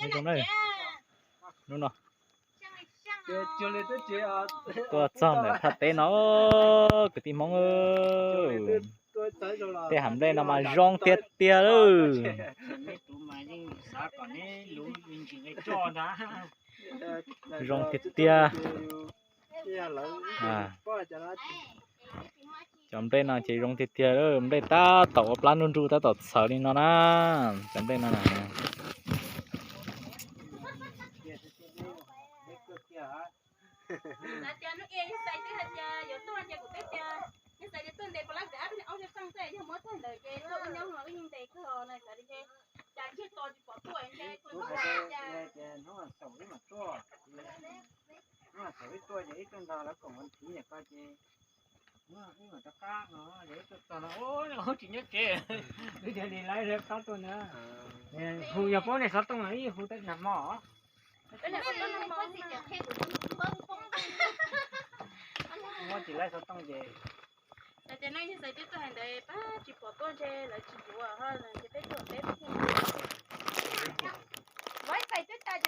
Zoo na, hnub no tuaj txog ntawm thaj teb no, kwv tij Hmoob, tej hav nplej no mas zoo tiag tiag lawm. Zoo tiag tiag. Cov nplej no ces zoo tiag tiag, nplej tab tom ua plab nruj nruj tab tom txhawv li no na. Cov nplej no na. Ib tuaj ces ib tuaj nrog lawv koom ua thiv ko ces ib mam rov qab no, ib tuaj txog no tsis nyob tsev, wb thiaj li lawv rov qab tuaj na. Hu yog paub nej xov tooj no ib hu tej nag hmo. Muab tsis lawv xov tooj ces hais tias nej yog xaiv twb tuaj hais ntawd pab tsis pom tuaj ntshe lawv tsis yuav ho ces peb tuaj peb thiaj